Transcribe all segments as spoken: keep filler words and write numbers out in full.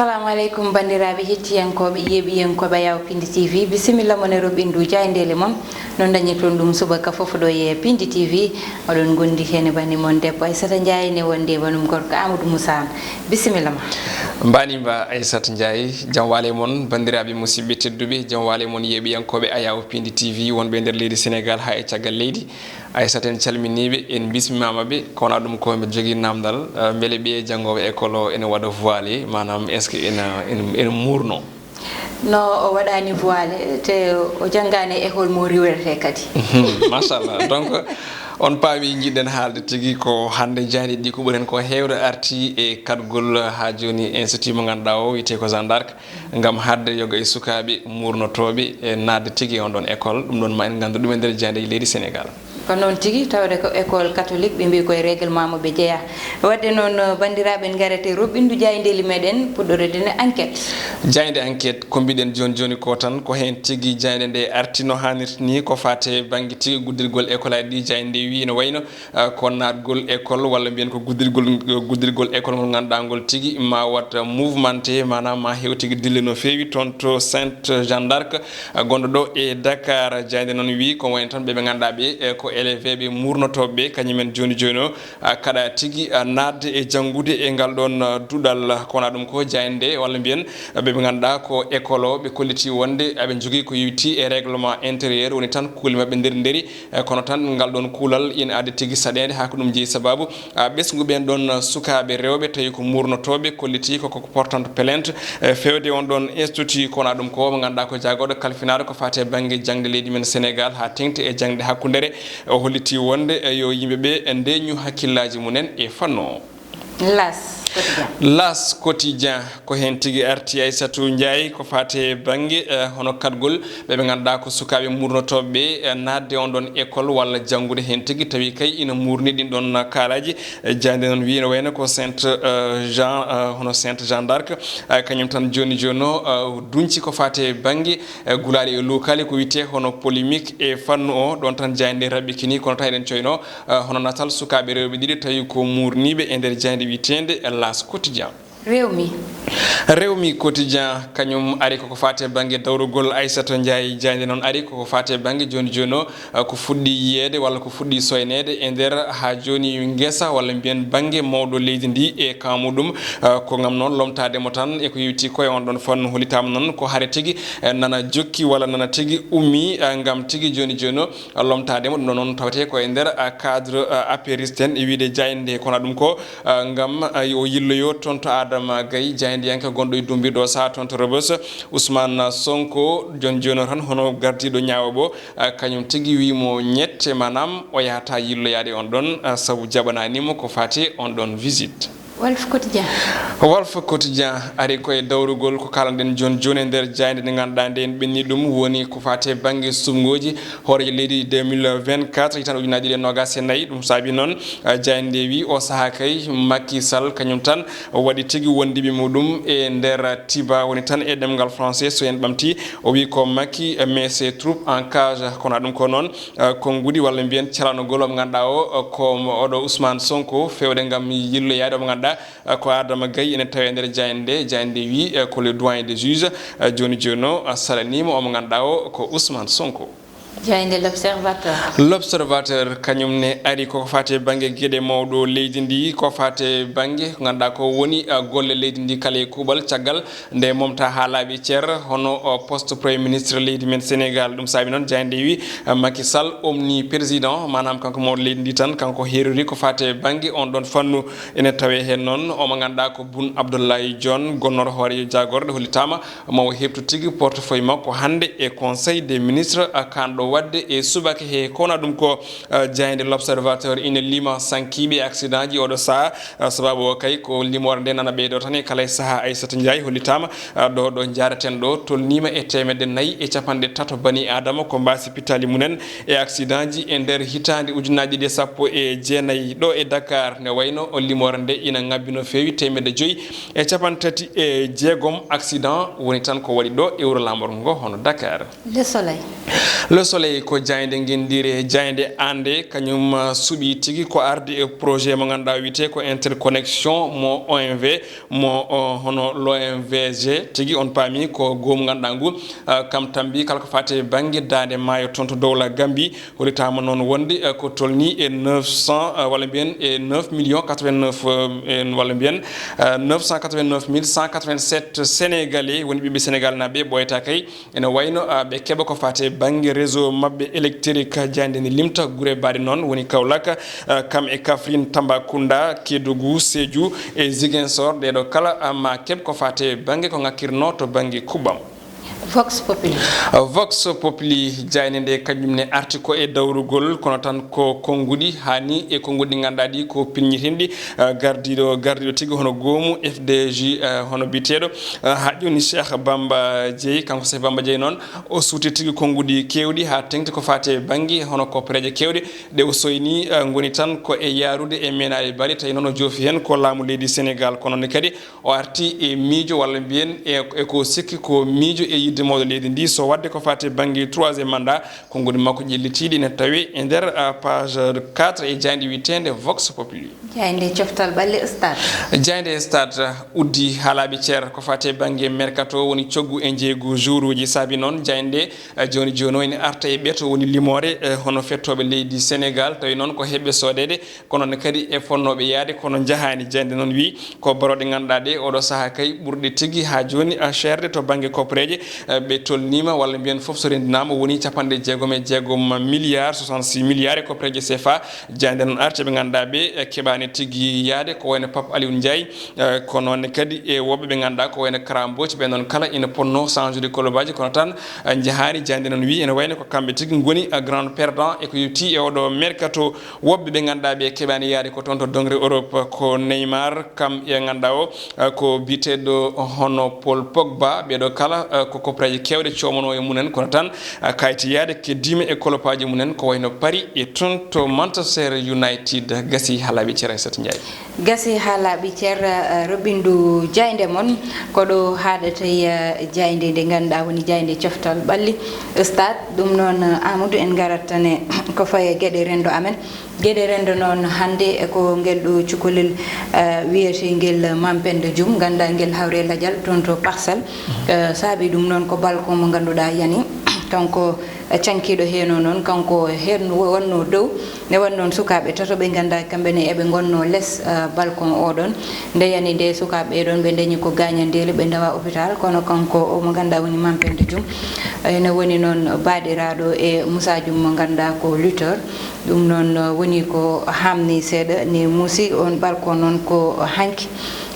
Assalamu aleykum, banndiraaɓe hettiyankooɓe, yeeɓiyankooɓe Ayaw Pindi T V. Bisimilla mon e roɓindu jaayndeele mon. No dañirton ɗum subaka fof ɗo e Pindi T V. Oɗon ngondi heen e bani mon debbo Aissata Ndiaye, ne wonde e banum gorko Amadou Moussa Anne. Bisimilla ma. Mbanimba Aissata Ndiaye, jam waale mon, banndiraaɓe musidɓe tedduɓe, jam waale mon yeeɓiyankooɓe Ayaw Pindi T V, wonɓe e nder leydi Sénégal haa e caggal leydi. Aissata, en calminiiɓe, en mbismimaama ɓe, kono ɗum ko mbiɗa jogii naamndal, eh, mbele ɓiye janngoowo école o ene waɗa voile, maanaam est-ce que ene, ene, ene muurno? No, o waɗaani voile, te o janngaani e école mo riwrete kadi. Mhm, machallah. Donc, on paami, njiɗɗen haalde tigi ko hannde jaaynde ɗi ko ɓuri heen ko heewde arti e kaɗgol haa jooni institut mo ngannduɗaa o wiyetee ko Jeanne d'Arc, ngam haɗde yoga e sukaaɓe muurnotooɓe e naatde tigi e on ɗon école. Ɗum ɗon ma en nganndu ɗum e nder jaayndeeji leydi Sénégal. Ko noon tigi, tawde ko école catholique, ɓe mbiyi koye règlement mo ɓe jeyaa. Waɗde noon, banndiraaɓe, en ngarete roɓindu jaayndeeli meɗen, puɗɗorede e enquête. Jaaynde enquête, ko mbiɗen jooni jooni ko tan, ko heen tigi jaaynde nde arti no haanirta ni, ko faate bannge tigi guddirgol école aji ɗi. Jaaynde nde wiyi no wayno, ah, ko naatgol école, walla mbiyen ko guddirgol, guddirgol école ngol ngannduɗaa ngol tigi ma waɗ mouvementé, maanaam ma heew tigi dille no feewi toon to Sainte Jeanne d'Arc, ah, gonɗo ɗo e Dakar. Jaaynde noon wiyi ko wayno tan ɓe ɓe ngannduɗaa ɓe, eh, ko élève ɓe muurnotooɓe ɓe, kañumen jooni jooni o, ah, kaɗa tigi, ah, naatde e janngude e ngal ɗoon, ah, duɗal. Ko wona ɗum ko jaaynde nde, walla mbiyen, ah, ɓe ɓe ngannduɗaa ko école o, ɓe kolliti wonde aɓe njogii ko yowitii e règlement intérieur, woni tan kuule maɓɓe nder nderi, eh, kono tan ngal ɗoon kuulal ina addi tigi saɗeende haa ko ɗum jeyi sababu, ah, ɓesngu ɓeen ɗoon, ah, sukaaɓe rewɓe tawi ko muurnotooɓe kolliti ko, ko portante plainte, eh, feewde on ɗoon institut. Ko wona ɗum ko mo ngannduɗaa ko jaagorɗo kalfinaaɗo ko faati e bannge jaŋde leydi men Sénégal haa teŋti e jaŋde hakkundere. O holliti wonde, eh, yo yimɓe ɓe ndeñu hakkillaaji mumen e fannu o. L'As Quotidien. L'As Quotidien, ko heen tigi arti Aissatou Ndiaye, ko faati e bannge, eh, hono kaɗgol ɓe ɓe ngannduɗaa ko sukaaɓe muurnotooɓe ɓe, eh, naatde on ɗoon école walla janngude heen tigi, tawi kay ina muurni ɗin ɗoon kaalaaji. Eh, jaaynde noon wiyi no wayno ko Sainte, eh, Jean, eh, hono Sainte Jeanne d'Arc, eh, kañum tan jooni jooni o, eh, duñci ko faati e bannge, eh, gulaali e luukaali, ko wiyetee hono polémique e fannu o, ɗoon tan jaaynde raɓɓikini, kono tan eɗen coyno, eh, hono natal sukaaɓe rewɓe ɗiɗi tawi ko muurniiɓe e nder jaaynde wiyeteende L'As Quotidien. Rewmi. Rewmi Quotidien, kañum ari koko faati e bannge dawrugol Aissatou Ndiaye. Jaaynde noon ari koko faati e bannge jooni jooni o, eh, ko fuɗɗi yiyeede walla ko fuɗɗi soyneede e nder haa jooni ngesa walla mbiyen bannge mawɗo leydi ndi e kaamuɗum, eh, ko ngam noon lomtaade mo tan e ko yowiti ko e on ɗoon fannu. Hollitaama noon ko hare tigi, eh, nana jokki walla nana tigi ummi, eh, ngam tigi jooni jooni o lomtaade mo. Ɗum ɗo noon tawetee ko e nder, ah, cadre, ah, apériste en e wiyde jaaynde nde, kono ɗum ko, ah, ngam, ah, o yilloyo toon to Adama Gaye, jaayndiyanke gonɗo e Dumbiri ɗo saha toon to Rebeuss, Ousmane Sonko, jooni jooni o tan hono gardiiɗo ñaawo o, ah, kañum tigi wiyi mo ñette, maanaam o yahata yilloyaade on ɗoon, ah, sabu jaɓanaani mo ko faati on ɗoon visite. Walf Quotidien. Walf Quotidien ari ko e dawrugol ko kaalanɗen jooni jooni e nder jaaynde nde ngannduɗaa nde en ɓenni ɗum, woni ko faati e bannge suɓngooji hooreejo leydi deux mille vingt-quatre, hitaande ujunaaji ɗiɗi e noogaas e nayi. Ɗum saabi noon, eh, jaaynde nde wi o sahaa kay Macky Sall kañum tan waɗi tigi wondiiɓe muɗum e nder tiba, woni tan e ɗemngal français, so en ɓamti o wi ko Macky met ses troupes en cage. Kono ɗum ko noon, eh, konnguɗi walla mbiyen calanogol mo ngannduɗaa o, eh, ko mo oɗo Ousmane Sonko feewde ngam yilloyaade mo ngannduɗaa, eh, ko Adama Gaye ene tawi e nder jaaynde nde. Jaaynde nde wi, eh, ko le doyen des juges, eh, jooni jooni o, eh, salaniima o mo ngannduɗaa o ko Ousmane Sonko. Jaaynde L'Observateur. L'Observateur kañum ne ari koko faati e bannge geɗe mawɗo leydi ndi, ko faati e bannge ko ngannduɗaa ko woni, eh, golle leydi ndi kala e kuuɓal caggal nde momta haa laaɓi cer, hono o poste Premier ministre leydi men Sénégal. Ɗum saabi noon jaaynde wi, eh, Macky Sall omni président, maanaam kanko mawɗo leydi ndi tan, kanko heerori ko faati e bannge on ɗoon fannu. Ene tawee heen noon omo ngannduɗaa ko Boun Abdallah Dionne, gonnooɗo hooreejo jaagorɗe, hollitaama ma o heɓtu tigi portefeuille makko hannde e Conseil des ministres, eh, kaanɗo waɗde e subaka he. Kono ɗum ko, eh, jaaynde L'Observateur ina lima sankiiɓe e accident ji oɗo sahaa. Ah, sababu o kay ko limoore nde nana ɓeydo tan e kala e sahaa. Aissatou Ndiaye hollitaama, ah, ɗo, ɗo njaaraten ɗo tolniima e teemedde nayi e capanɗe tato bani Aadama ko mbaasi pittaali mumen e accident ji e nder hitaande ujunaaji ɗiɗi e sappo e jeenayi ɗo e Dakar. Ne wayno o limoore nde ina ŋabbi no feewi, teemedde joyi e capanɗe tati e jeegom accident woni tan ko waɗi ɗo e wuro laamorgo ngo hono Dakar. Le Soleil. Le Soleil. Ley ko jaaynde ngenndiire, jaaynde Aan nde, kañum, ah, suɓii tigi ko ardi e projet mo ngannduɗaa wiyetee ko interconnexion mo O M V, mo, oh, hono l'O M V G tigi, on paami ko goomu ngannduɗaa ngu, ah, kam tambi kala ko faati e bannge daande maayo toon to Dowla Gambi, hollitaama noon wonde, ah, ko tolnii e neuf cents, ah, walla mbiyen e neuf millions quatre-vingt-neuf, eh, en, walla mbiyen, ah, neuf cent quatre-vingt-neuf mille cent quatre-vingt-sept Sénégalais woni ɓiɓɓe Sénégal naaɓe ɓooyata kay. Ene wayno, ah, ɓe keɓa ko faati e bannge réseau maɓɓe électrique, jaaynde ne limta gure baɗe noon woni Kaolack, ah, kam e Kaffrine, Tambacounda, Kédougou, Sédhiou e Ziguinchor. Ɗeeɗo kala, ah, ma keɓ ko faati e bannge ko ŋakkirnoo to bannge kuɓɓam. Vox Populi. Ah, Vox Populi, jaaynde nde kañum ne arti ko e dawrugol, kono tan ko konnguɗi haa ni e konnguɗi ngannduɗaa ɗi ko pinñitinɗi, ah, gardiiɗo, gardiiɗo tigi hono goomu F D J, ah, hono biyeteeɗo, ah, haa jooni Cheikh Bamba Dièye. Kanko Cheikh Bamba Dièye noon, o suuti tigi konnguɗi keewɗi haa teŋti ko faati e bannge hono koppareeje keewɗe ɗe o soyni, ah, ngoni tan ko e yahrude e meenaaɗe baɗe, tawi noon o joofi heen ko laamu leydi Sénégal. Kono ne kadi o arti e miijo walla mbiyen e, e ko sikki ko miijo e yiɗde mawɗo leydi ndi, so waɗde ko faati e bannge troisième mandat. Konnguɗi makko ƴellitiiɗi ene tawi e nder, ah, page quatre e jaaynde wiyeteende Vox Populi. Jaaynde coftal ɓalli Stade. Jaaynde Stade, ah, uddi haalaaɓe cer ko faati e bannge mercato woni coggu e njeeygu joueuruuji. Saabi noon jaaynde, ah, jooni jooni o ene arta e ɓeeto woni limoore, eh, hono fettooɓe leydi Sénégal, tawi noon ko heɓɓe soodeede, kono ne kadi e fonnooɓe yahde, kono njahaani. Jaaynde noon wiyi ko barooɗe ngannduɗaa ɗe oɗo sahaa kay ɓurɗe tigi haa jooni, ah, ceerde to bannge koppareeje, eh, ɓe tolniima walla mbiyen fof so renndinaama woni capanɗe jeegom e jeegom milliards, soixante-six milliards e koppareeje C F A. Jaaynde noon arti ɓe ngannduɗaa ɓe, eh, keɓaani tigi yahde, ko wayno Pape Aliou Ndiaye, eh, ko noon ne kadi e woɓɓe ɓe ngannduɗaa ko wayno Kara Mbodj, ɓe noon kala ina ponnoo change de club aji, kono tan, eh, njahaani. Jaaynde noon wiyi ene wayno ko kamɓe tigi ngoni, eh, grand perdant e ko yowti e oɗo mercato. Woɓɓe ɓe ngannduɗaa ɓe keɓaani yahde ko toon to dongre Europe, ko Neymar, kam e ngannduɗaa o, eh, ko biyeteeɗo hono Paul Pogba. Ɓeeɗo kala, eh, ko koppareeje keewɗe coomanoo e mumen, kono tan, eh, kayiti yahde keddiima e kolopaaji mumen, ko wayno Paris e toon to Manchester United. Gasi haalaaɓe cer Aissata Ndiaye. Gasi haalaaɓe cer, eh, roɓɓindu jaaynde mon, ko ɗo haaɗata, eh, jaaynde nde ngannduɗaa woni jaaynde coftal ɓalli Stade. Ɗum noon, eh, Amadou, en ngarat tan e ko faye geɗe renndo amen. Geɗe renndo noon hannde ko ngel ɗo cukalel, eh, wiyetee ngel Mame Penda Dioum, ngannduɗaa ngel hawre lajal toon to Parcelles. Eh, saabi ɗum noon ko balcon mo ngannduɗaa yani, kanko, eh, cankiiɗo heen o noon, kanko heen wonnoo dow. Nde won noon sukaaɓe tato ɓe ngannduɗaa kamɓe ne eɓe ngonnoo les, eh, balcon o ɗoon. Nde yani nde sukaaɓe ɓe ɗoon ɓe dañi ko gaañandeeli, ɓe ndawa hôpital, kono kanko o mo ngannduɗaa woni Mame Penda Dioum, ene woni noon baaɗiraaɗo e Moussa Dioum mo ngannduɗaa ko lutteur. Ɗum noon, uh, woni ko haamni seeɗa ni muusi. On balcon noon ko hanki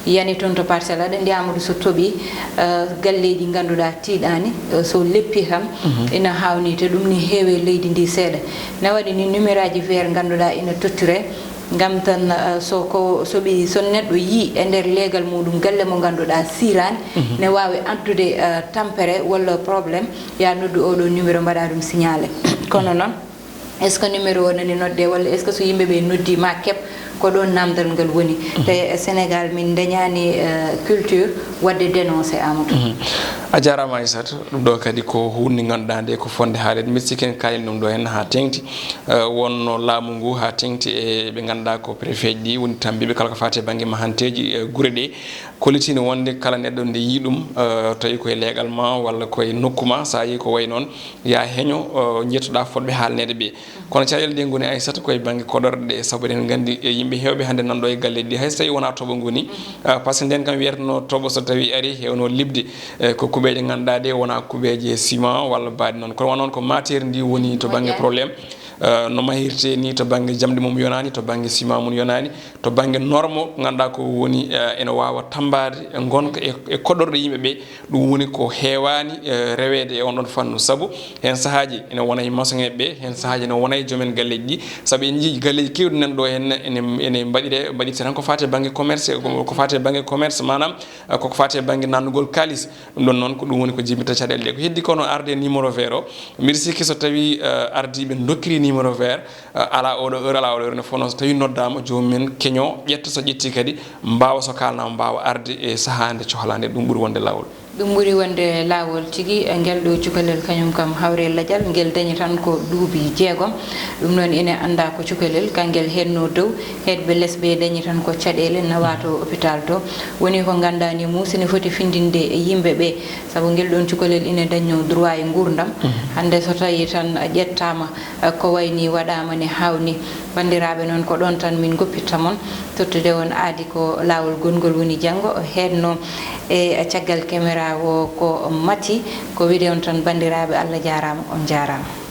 yani toon to Parcelles. Aɗa anndi, Amadou, so toɓi, uh, galleeji ngannduɗaa tiiɗaani, uh, so leppi kam, mhm, ina haawni, te ɗum ni heewe leydi ndi seeɗa. Na waɗi ni numéro aji vert ngannduɗaa ina tottire, ngam tan, uh, so ko, so ɓe, so neɗɗo yii e nder leegal muɗum galle mo ngannduɗaa siiraani, mhm, ne waawi addude, uh, tampere walla problème, ya noddu oɗo numéro, mbaɗa ɗum signalé. Kono noon, est-ce que numéro o nani nodde, walla est-ce que so yimɓe ɓe noddi ma keɓ ko ɗon namdal ngal woni? Mhm. Te Sénégal min dañani, euh, culture wadde dénoncé, Amadou. Mhm. A jarama, Aissata. Ɗum ɗo kadi ko hunde ganduɗa nde ko fonde haalede. Mbiɗa sikki en kalin ɗum ɗo hen ha tengti. Euh, wonno laamu ngu ha tengti e ɓe ganduɗa ko préfet ji ɗi woni tambiɓe kala ko fati e banggue mahanteji, euh, guure ɗe. Kollitino wonde kala neɗɗo nde yii ɗum, euh, tawi koye leegal ma walla koye nokku ma, sa yii ko wayi noon, ya heño, euh, jettoɗa fodɓe haalnede ɓe. Kono caɗele ɗe ngoni, Aissata, koye banggue koɗorɗe ɗe, saabu eɗen gandi e yimɓe hewɓe hande nanɗo e galleji ɗi, hay so tawi wona tooɓo ngoni, euh, par ce que nden kam wiyatno tooɓo so tawi ari hewno libde, euh, ko kuuɓeje ganduɗa ɗe wona kuuɓeje ciment walla baɗi noon. Kono won noon ko matière ndi woni to banggue problème. Euh, no mahirte ni to banggue jamɗe mum yonani, to banggue ciment mum yonani, to banggue norme o, ganduɗa ko woni, euh, ene wawa tambade e gonka e, e koɗorɗe yimɓe ɓe. Ɗum woni ko hewani, euh, rewede e on ɗon fannu, saabu hen sahaji ene wona e maçon eɓe, hen sahaji ene wona e joomen galleji ɗi, saabu en jii galleji kewɗi nan ɗo hen ene, ene mbaɗire, mbaɗirte tan ko fate banggue commerce, ko fate banggue commerce, manam, euh, koko fate banggue nannugol kalis. Ɗum ɗon noon ko ɗum woni ko jibinta caɗele ɗe. Ko heddi kono arde numéro vert o, mbiɗa sikki so tawi, euh, ardiɓe dokkiri numéro vert, euh, ala oɗo heure, ala oɗo heure, ne fof noon so tawi noddama, jomumen keño, ƴetta, so ƴetti kadi mbawa, so kalnama mbawa arde e saaha nde cohlade, ɗum ɓuuri wonde lawol. Ɗum ɓuri wonde laawol tigi. Ngel ɗo cukalel kañum kam hawre lajal ngel dañi tan ko duubi jeegom. Ɗum noon ine annda ko cukalel kangel hennoo dow, heedɓe les ɓe dañi tan ko caɗeele nawa to hôpital to. Woni ko nganndaa ni muus ine foti findinde e yimɓe ɓe, sabu ngel ɗoon cukalel ine dañnoo droit e nguurndam. Hannde so tawii tan ƴettaama, eh, ko wayni waɗaama ne haawni. Banndiraaɓe noon ko ɗoon tan min ngoppitta mon, tottude on aadi ko laawol gonngol woni janngo heedno e caggal caméra o ko Mati. Ko wiide on tan banndiraaɓe, Allah jaaraama, on jaaraama.